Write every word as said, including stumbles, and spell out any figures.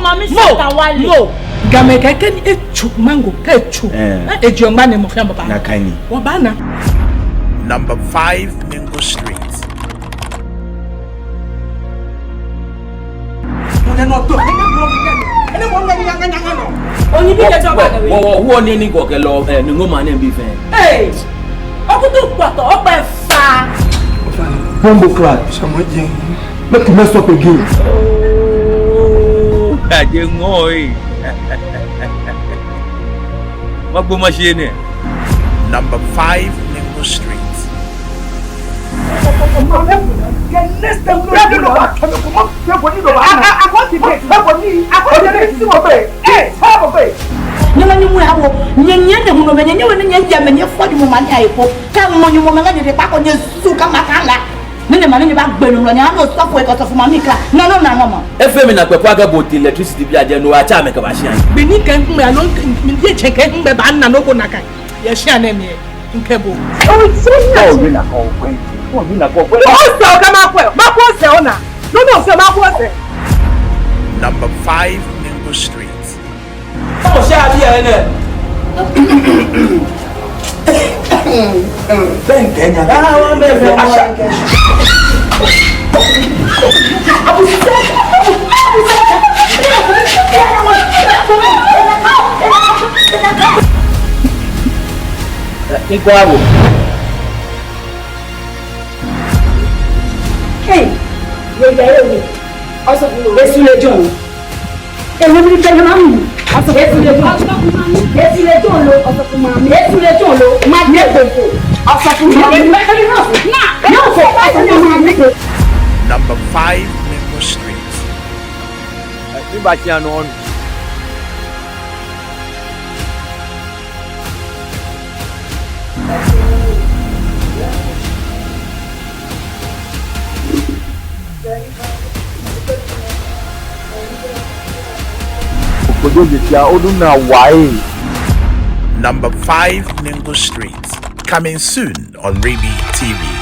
Mami Mo, Satan wale. Mo. Gamɛi kɛɛ kɛ ni etsu mango, kɛ etsu. Eh. Eh, eji ɔŋma ni mɔ fɛɛ mɔ baa. Nakai ni. Wɔbaana. Number five, Ningo Street. Onibii kɛ jɔba wɔ, wɔ, wɔ, wɔ, ni, ni kɔ kɛ lɔ, eh, ni ŋɔ ma ni bi fɛɛ. Hey! Okutu kpɔtɔ, okpɛ fa. Bombo clad. Sama jɛn. Make you mess up again. Oh, aje ŋɔ, eh. Magbo machine. Number five, Ningo Street. Nyɛmɛi, nyɛmɛi, awo. Nyɛ, nyɛ, nyɛ, hu nɔ mɛ, nyɛ, nyɛ, nyɛ, nyɛ, nyɛ, nyɛ, fɔ di mo ma ni aye ko. Ka mo ni mo ma ni de pa ko nyɛ su ka ma ka la. Ni nyɛ ma ni nyɛ ba gbe nu lɔ, nyɛ ano sɔfo ko sɔfo ma mi kla. Na no na no ma. Efee mi naakpɛɛ po akɛ bo ti electricity bi ajɛ no atsɛ amɛkɛba shia. Be ni kɛ ŋmɛ alo mi ye tsɛ kɛ ŋmɛ ba na no ko nakai. Yɛ shia nɛɛ mli. Ŋkɛɛ bo. Ɔ, wi na kɔ kwɛ. Ɔ, wi na kɔ kwɛ. Osɛɛ okɛ ma kwɛ. Ma kwɛ osɛɛ ona. No, no, osɛɛ ma kwɛ osɛɛ. Number five, Ningo Street. Ɔ, shia bi ɛ nɛ. Bɛŋkɛ nya. Ah, wa bɛ fɛ. Asha. Ŋkɔ abo. Hey, ye ye ye. Osɔfo, esu le jɔn. Ewu mi tɛ na mi. Osɔfo, esu le jɔn. Esu le jɔn lo. Osɔfo mami, esu le jɔn lo. Ma ye gbogbo. Osɔfo mami. Na, na, osɔfo mami. Number five, Ningo Street. Ni ba shia nɔ. Okojo jetia odu na wae. Number five, Ningo Street. Coming soon on Ribi T V.